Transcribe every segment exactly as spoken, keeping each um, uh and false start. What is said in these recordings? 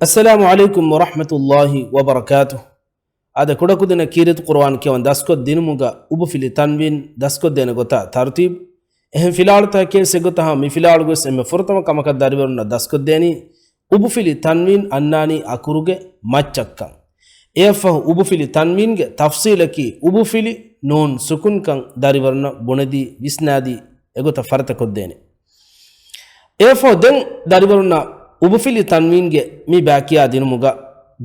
އައްސަލާމު ޢަލައިކުމް ވަރަޙްމަތުﷲި ވަބަރަކާތުހު. އާދެ، ކުޑަކުދިންނަށް ކީރިތި ޤުރުއާން ކިޔަވަން ދަސްކޮށް ދިނުމުގަ އުބުފިލި ތަންވީން ދަސްކޮށްދޭނެ ގޮތާ ތަރުތީބު. އެހެން ފިލާވަޅުތަކެއް އެއްގޮތަށް މި ފިލާވަޅުގަވެސް އެންމެ ފުރަތަމަ ކަމަކަށް ދަރިވަރުންނަށް ދަސްކޮށްދޭނީ އުބުފިލި ތަންވީން އަންނާނީ އަކުރުގެ މައްޗަށްކަން. އެއަށްފަހު އުބުފިލި ތަންވީންގެ ތަފްސީލަކީ އުބުފިލި ނޫން ސުކުންކަން ދަރިވަރުންނަށް ބުނެދީ ވިސްނާދީ އެގޮތަށް ފަރިތަކޮށްދޭނެ. އެއަށްފަހު ދެން ދަރިވަރުންނަށް އުބުފިލި ތަންވީންގެ މި ބައި ކިޔާ ދިނުމުގަ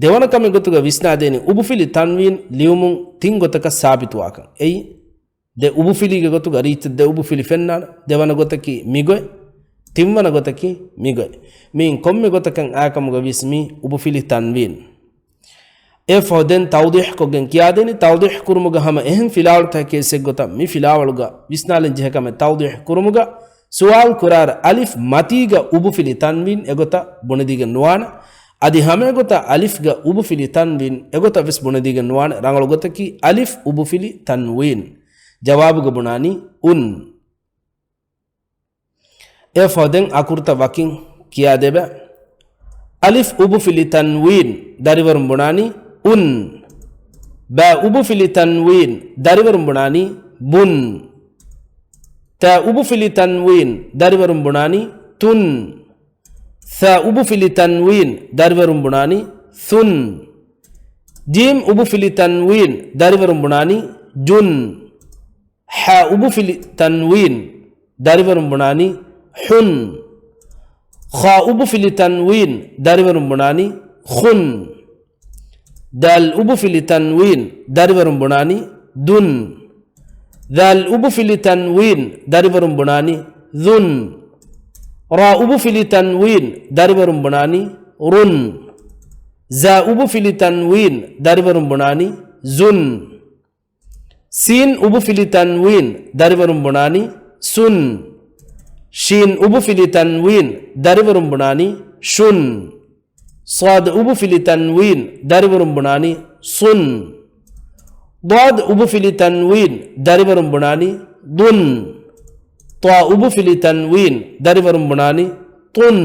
ދެވަނަ ކަމެއް ގޮތުގަ ވިސްނާދޭނީ އުބުފިލި ތަންވީން ލިޔުމުން ތިން ގޮތަކަށް ސާބިތުވާކަން. އެއީ، ދެ އުބުފިލީގެ ގޮތުގަ ރީތި ދެ އުބުފިލި ފެންނާނެ. ދެވަނަ ގޮތަކީ މިގޮތް، ތިންވަނަ ގޮތަކީ މިގޮތް. މިއިން ކޮންމެ ގޮތަކަށް އާކަމުގަ ވިސް މީ އުބުފިލި ތަންވީން. އެއަށްފަހު ދެން ތައުޟީޙްކޮށްގެން ކިޔާދޭނީ. ތައުޟީޙް ކުރުމުގަ ހަމަ އެހެން ފިލާވަޅުތަކެއް އެއްގޮތަށް މި ފިލާވަޅުގަ ވިސްނާލަން ޖެހޭ ކަމެއް ތައުޟީޙް ކުރުމުގަ ސުވާލު ކުރާއިރު އަލިފް މަތީގަ އުބުފިލި ތަންވީން އެގޮތަށް ބުނެދީގެން ނުވާނެ. އަދި ހަމައެގޮތަށް އަލިފްގަ އުބުފިލި ތަންވީން އެގޮތަށް ވެސް ބުނެދީގެން ނުވާނެ. ރަނގަޅު ގޮތަކީ އަލިފް އުބުފިލި ތަންވީން. ޖަވާބުގަ ބުނާނީ އުން. އެއަށްފަހު ދެން އަކުރުތައް ވަކިން ކިޔާދެބަ. އަލިފް އުބުފިލި ތަންވީން ދަރިވަރުން ބުނާނީ އުން. ބާ އުބުފިލި ތަންވީން ދަރިވަރުން ބުނާނީ ބުން. ތާ އުބުފިލި ތަންވީން ދަރިވަރުން ބުނާނީ ތުން. ސާ އުބުފިލި ތަންވީން ދަރިވަރުން ބުނާނީ ސުން. ޖީމް އުބުފިލި ތަންވީން ދަރިވަރުން ބުނާނީ ޖުން. ހާ އުބުފިލި ތަންވީން ދަރިވަރުން ބުނާނީ ހުން. ޚާ އުބުފިލި ތަންވީން ދަރިވަރުން ބުނާނީ ޚުން. ދާލް އުބުފިލި ތަންވީން ދަރިވަރުން ބުނާނީ ދުން. ޛާލް އުބުފިލި ތަންވީން ދަރިވަރުން ބުނާނީ ޛުން. ރާ އުބުފިލި ތަންވީން ދަރިވަރުން ބުނާނީ ރުން. ޒާ އުބުފިލި ތަންވީން ދަރިވަރުން ބުނާނީ ޒުން. ސީން އުބުފިލި ތަންވީން ދަރިވަރުން ބުނާނީ ސުން. ޝީން އުބުފިލި ތަންވީން ދަރިވަރުން ބުނާނީ ޝުން. ޞާދު އުބުފިލި ތަންވީން ދަރިވަރުން ބުނާނީ ޞުން. ޟާދު އުބުފިލި ތަންވީން ދަރިވަރުން ބުނާނީ ޟުން. ޠާ އުބުފިލި ތަންވީން ދަރިވަރުން ބުނާނީ ޠުން.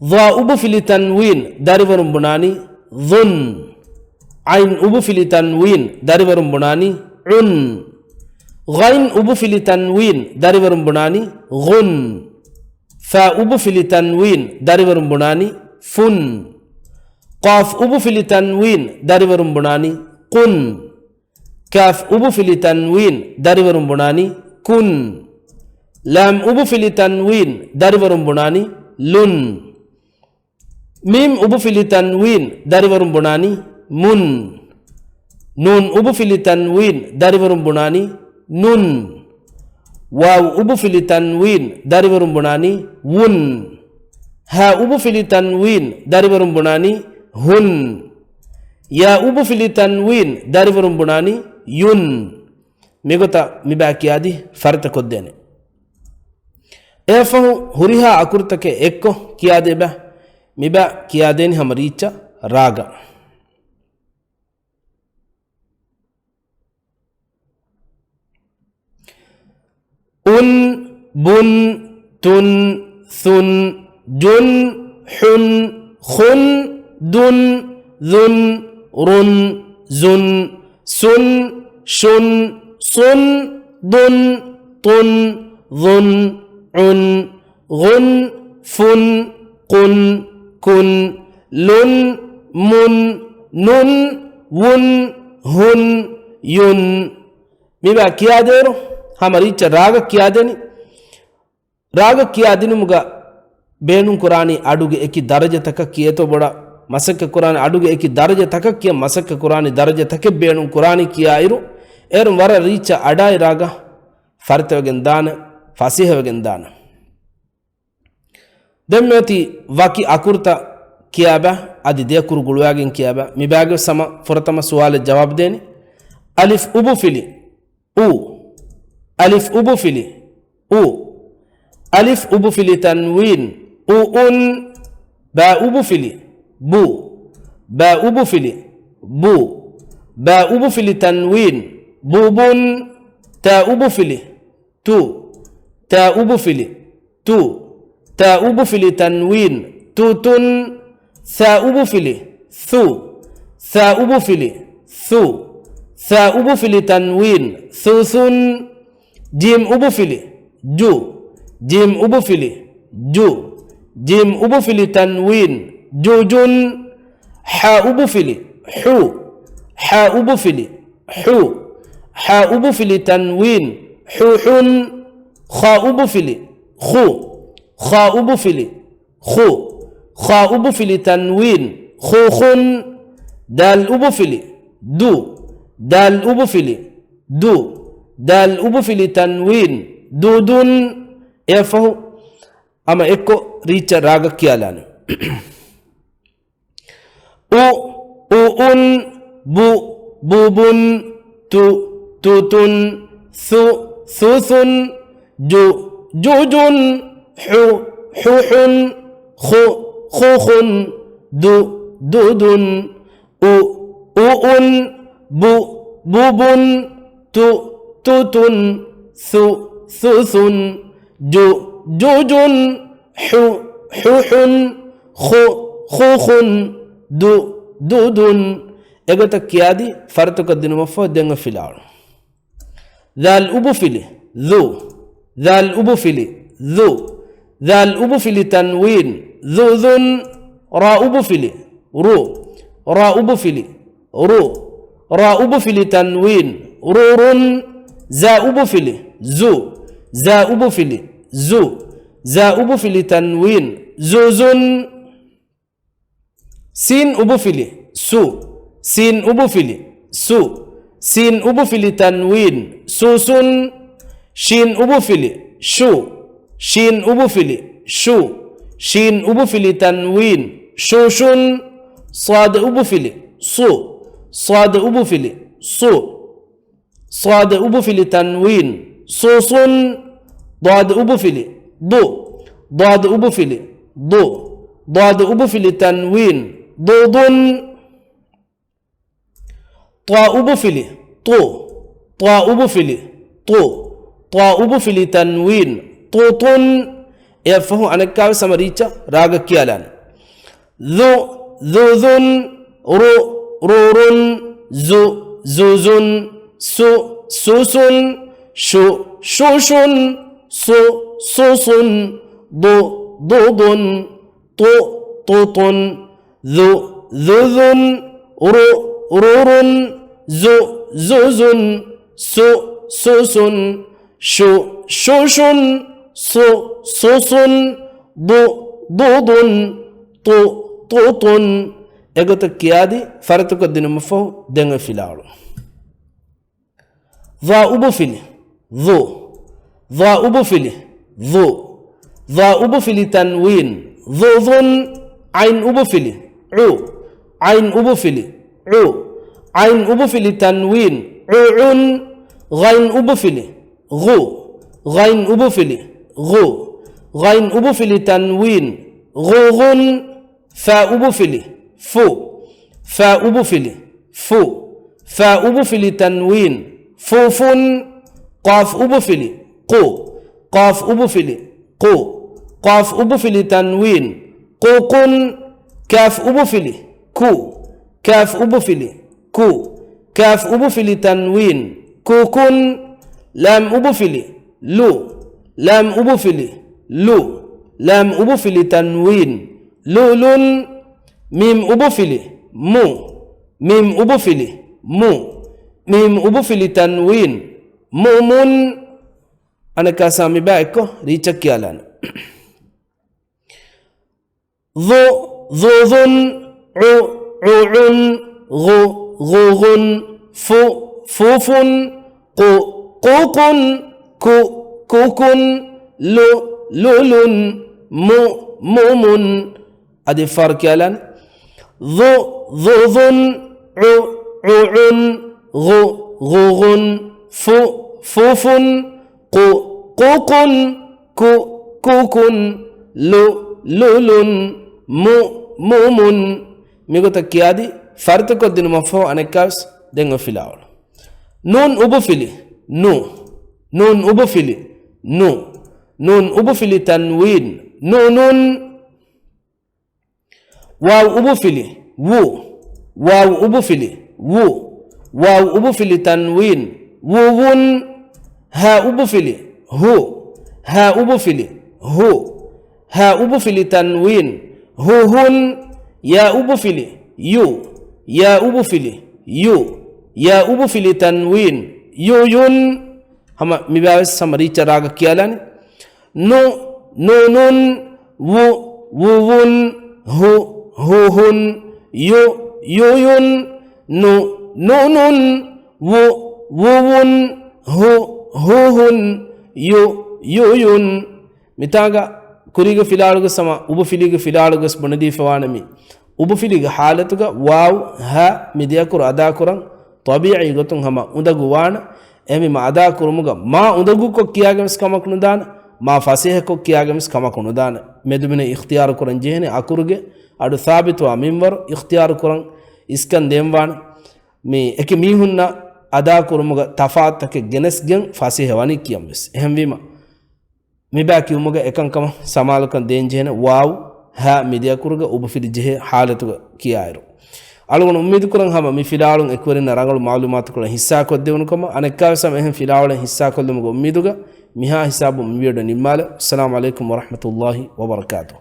ޡާ އުބުފިލި ތަންވީން ދަރިވަރުން ބުނާނީ ޡުން. ޢައިން އުބުފިލި ތަންވީން ދަރިވަރުން ބުނާނީ ޢުން. ޣައިން އުބުފިލި ތަންވީން ދަރިވަރުން ބުނާނީ ޣުން. ފާ އުބުފިލި ތަންވީން ދަރިވަރުން ބުނާނީ ފުން. ޤާފް އުބުފިލި ތަންވީން ދަރިވަރުން ބުނާނީ ޤުން. ކާފް އުބުފިލި ތަންވީން ދަރިވަރުން ބުނާނީ ކުން. ލާމް އުބުފިލި ތަންވީން ދަރިވަރުން ބުނާނީ ލުން. މީމް އުބުފިލި ތަންވީން ދަރިވަރުން ބުނާނީ މުން. ނޫން އުބުފިލި ތަންވީން ދަރިވަރުން ބުނާނީ ނުން. ވާވް އުބުފިލި ތަންވީން ދަރިވަރުން ބުނާނީ ވުން. ހާ އުބުފިލި ތަންވީން ދަރިވަރުން ބުނާނީ ހުން. ޔާ އުބުފިލި ތަންވީން ދަރިވަރުން ބުނާނީ ޔުން. މިގޮތަށް މިބާ ކިޔާދީ ފަރިތަކޮށްދޭނެ. އެއަށްފަހު ހުރިހާ އަކުރުތަކެއް އެއްކޮށް ކިޔާދޭބަ. މިބާ ކިޔާދޭނީ ހަމަ ރީއްޗަށް ރާގަށް. އުން، ބުން، ތުން، ޘުން، ޖުން، ޙުން، ޚުން، ދުން، ޛުން، ރުން، ޒުން، ސުން، ޝުން، ޞުން، ޟުން، ޠުން، ޡުން، ޢުން، ޣުން، ފުން، ޤުން، ކުން، ލުން، މުން، ނުން، ވުން، ހުން، ޔުން. މިބާ ކިޔާދޭއިރު ހަމަ ރީއްޗަށް ރާގަށް ކިޔާދޭނީ. ރާގަށް ކިޔާދިނުމުގަ ބޭނުންކުރާނީ އަޑުގެ އެކި ދަރަޖަތަކަށް ކިޔޭތޯ ބޮޑަށް މަސައްކަތްކުރާނެ އަޑުގެ އެކި ދަރަޖަތަކަށް ކިޔަން މަސައްކަތްކުރާނީ ދަރަޖަތަކެއް ބޭނުންކުރާނީ ކިޔާއިރު، އޭރުން ވަރަށް ރީއްޗަށް އަޑާއި ރާގަށް ފަރިތަވެގެން ދާނެ، ފަސޭހަވެގެން ދާނެ. ދެން މިއޮތީ ވަކި އަކުރުތައް ކިޔާބަ، އަދި ދެ އަކުރު ގުޅުވާގެން ކިޔާބަ. މިބާގެ ސަމަ ފުރަތަމަ ސުވާލެއް ޖަވާބު ދޭނީ. އަލިފް އުބުފިލި އު. އަލިފް އުބުފިލި އު. އަލިފް އުބުފިލި ތަންވީން އު އުން. ބާ އުބުފިލި ބު. ބާ އުބުފިލި ބު. ބާ އުބުފިލި ތަންވީން ބު ބުން. ތާ އުބުފިލި ތު. ތާ އުބުފިލި ތު. ތާ އުބުފިލި ތަންވީން ތުތުން. ޘާ އުބުފިލި، ޘު. ޘާ އުބުފިލި، ޘު. ޘާ އުބުފިލި ތަންވީން، ޘުޘުން. ޖީމް އުބުފިލި، ޖު. ޖީމް އުބުފިލި، ޖު. ޖީމް އުބުފިލި ތަންވީން، ޖުޖުން. ޙާ އުބުފިލި، ޙު. ޙާ އުބުފިލި، ޙު. ޙާ އުބުފިލި ތަންވީން، ޙުޙުން. ޚާ އުބުފިލި، ޚު. ޚާ އުބުފިލި، ޚު. ޚާ އުބުފިލި ތަންވީން، ޚުޚުން. ދާލް އުބުފިލި، ދު. ދާލް އުބުފިލި، ދު. ދާލް އުބުފިލި ތަންވީން، ދުދުން. އެއަށްފަހު ހަމަ އެއްކޮށް ރީއްޗަށް ރާގަށް ކިޔާލާނެ. އު، އުއުން، ބު، ބުބުން، ތު، ތުތުން، ޘު، ޘުޘުން، ޖު، ޖުޖުން، ޙު، ޙުޙުން، ޚު، ޚުޚުން، ދު، ދުދުން، އު، އުއުން، ބު، ބުބުން، ތު، ތުތުން، ޘު، ޘުޘުން، ޖު، ޖުޖުން، ޙު، ޙުޙުން، ޚު، ޚުޚުން، ދު، ދުދުން. އެގޮތަށް ކިޔާދީ ފަރިތަކަށް ދިނުމަށްފަހު ދެން ފިލާވަޅު. ޛާލް އުބުފިލި، ޛު. ޛާލް އުބުފިލި، ޛު. ޛާލް އުބުފިލި ތަންވީން، ޛުޛުން. ރާ އުބުފިލި، ރު. ރާ އުބުފިލި، ރު. ރާ އުބުފިލި ތަންވީން، ރުރުން. ޒާ އުބުފިލި، ޒު. ޒާ އުބުފިލި، ޒު. ޒާ އުބުފިލި ތަންވީން، ޒުޒުން. ސީން އުބުފިލި، ސު. ސީން އުބުފިލި، ސު. ސީން އުބުފިލި ތަންވީން، ސުސުން. ޝީން އުބުފިލި، ޝު. ޝީން އުބުފިލި، ޝު. ޝީން އުބުފިލި ތަންވީން، ޝުޝުން. ޞާދު އުބުފިލި، ޞު. ޞާދު އުބުފިލި، ޞު. ޞާދު އުބުފިލި ތަންވީން، ޞުޞުން. ޟާދު އުބުފިލި، ޟު. ޟާދު އުބުފިލި، ޟު. ޟާދު އުބުފިލި ތަންވީން، ޟުޟުން. ޠާ އުބުފިލި، ޠު. ޠާ އުބުފިލި، ޠު. ޠާ އުބުފިލި ތަންވީން، ޠުޠުން. އެއަށްފަހު އަނެއްކާވެސް ހަމަ ރީއްޗަށް ރާގަށް ކިޔާލާނެ. ޛު، ޛުޛުން. ރު، ރުރުން. ޒު، ޒުޒުން. ސު، ސުސުން. ޝު، ޝުޝުން. ޞު، ޞުޞުން. ޟު، ޟުޟުން. ޠު، ޠުޠުން. ޛު، ޛުޛުން. ރު، ރުރުން. ޒު، ޒުޒުން. ސު، ސުސުން. ޝު، ޝުޝުން. ޞު، ޞުޞުން. ޟު، ޟުޟުން. ޠު، ޠުޠުން. އެގޮތަށް ކިޔާދީ ފަރިތަކަށް ދިނުމަށްފަހު ދެން އޮތް ފިލާވަޅު. ޡާ އުބުފިލި، ޡު. ޡާ އުބުފިލި، ޡު. ޡާ އުބުފިލި ތަންވީން، ޡުޡުން. ޢައިން އުބުފިލި، ޢު. ޢައިން އުބުފިލި، ޢު. ޢައިން އުބުފިލި ތަންވީން، ޢުޢުން. ޣައިން އުބުފިލި، ޣު. ޣައިން އުބުފިލި، ޣު. ޣައިން އުބުފިލި ތަންވީން، ޣުޣުން. ފާ އުބުފިލި، ފު. ފާ އުބުފިލި، ފު. ފާ އުބުފިލި ތަންވީން، ފުފުން. ޤާފް އުބުފިލި، ޤު. ޤާފް އުބުފިލި، ޤު. ޤާފް އުބުފިލި ތަންވީން، ޤުޤުން. ކާފް އުބުފިލި، ކު. ކާފް އުބުފިލި، ކު. ކާފް އުބުފިލި ތަންވީން، ކުކުން. ލާމް އުބުފިލި، ލު. ލާމް އުބުފިލި، ލު. ލާމް އުބުފިލި ތަންވީން، ލުލުން. މީމް އުބުފިލި، މު. މީމް އުބުފިލި، މު. މީމް އުބުފިލި ތަންވީން، މުމުން. އަނެއްކާސް މިބާ އެއްކޮށް ރީއްޗަށް ކިޔާލާނެ. ޡު، ޡުޛުން. ޢު، ޢުޢުން. ޣު، ޣުޣުން. ފު، ފުފުން. ޤު، ޤުޤުން. ކު، ކުކުން. ލު، ލުލުން. މު، މުމުން. އަދި އެއްފަހަރު ކިޔާލާނެ. ޡު، ޡުޛުން. ޢު، ޢުޢުން. ޣު، ޣުޣުން. ފު، ފުފުން. ޤު، ޤުޤުން. ކު، ކުކުން. ލު، ލުލުން. މު، މުމުން. މިގޮތަށް ކިޔާދީ ފަރިތަކޮށްދިނުމަށްފަހު އަނެއްކާވެސް ދެން އޮތް ފިލާވަޅު. ނޫން އުބުފިލި، ނު. ނޫން އުބުފިލި، ނު. ނޫން އުބުފިލި ތަންވީން، ނުނުން. ވާވް އުބުފިލި، ވު. ވާވް އުބުފިލި، ވު. ވާވް އުބުފިލި ތަންވީން، ވުވުން. ހާ އުބުފިލި، ހު. ހާ އުބުފިލި، ހު. ހާ އުބުފިލި ތަންވީން، ހުހުން. ޔާ އުބުފިލި، ޔު. ޔާ އުބުފިލި، ޔު. ޔާ އުބުފިލި ތަންވީން، ޔުޔުން. ހަމަ މިބާވެސް ހަމަ ރީއްޗަށް ރާގަށް ކިޔާލާނެ. ނު، ނުނުން، ވު، ވުވުން، ހު، ހުހުން، ޔު، ޔުޔުން، ނު، ނުނުން، ވު، ވުވުން، ހު، ހުހުން، ޔު، ޔުޔުން. މިތާގަ ކުރީގެ ފިލާވަޅުގެ ސަމަ އުބުފިލީގެ ފިލާވަޅުގެ ބުނެދީފަވާނެ މި. އުބުފިލީގެ ޙާލަތުގަ ވާވް، ހަ މި ދެއަކުރު އަދާކުރަން ޠަބީޢީ ގޮތުން ހަމަ އުނދަގޫ ވާނެ. އެހެންވީމަ އަދާ ކުރުމުގަ މާ އުނދަގޫކޮށް ކިޔާގެންވެސް ކަމަކު ނުދާނެ، މާ ފަސޭހަކޮށް ކިޔާގެންވެސް ކަމަކު ނުދާނެ. މެދުމިނެއް އިޚްތިޔާރު ކުރަން ޖެހޭނެ އަކުރުގެ އަޑު ސާބިތުވާ މިންވަރު އިޚްތިޔާރު ކުރަން އިސްކަން ދޭންވާނެ. މި އެކި މީހުންނަށް އަދާ ކުރުމުގަ ތަފާތުތަކެއް ގެނެސްގެން ފަސޭހަ ވަނީ ކިޔަންވެސް. އެހެންވީމަ، މިބާ ކިޔުމުގަ އެކަންކަމަށް ސަމާލުކަން ދޭންޖެހޭނެ ވާވް، ހަ މި ދެއަކުރުގަ އުބުފިލި ޖެހޭ ޙާލަތުގަ ކިޔާއިރު. އަޅުގަނޑު އުއްމީދުކުރަން ހަމަ މި ފިލާވަޅުން އެކުވެރިންނަށް ރަނގަޅު މަޢުލޫމާތުކޮޅެއް ހިއްސާކޮށްދެވުނުކަމަށް. އަނެއްކާވެސް ހަމަ އެހެން ފިލާވަޅެއް ހިއްސާކޮށްލުމުގެ އުއްމީދުގަ މިހާ ހިސާބުން މި ވީޑިއޯ ނިންމާލަ. އައްސަލާމު ޢަލައިކުމް ވަރަޙްމަތުﷲ ވަބަރަކާތު.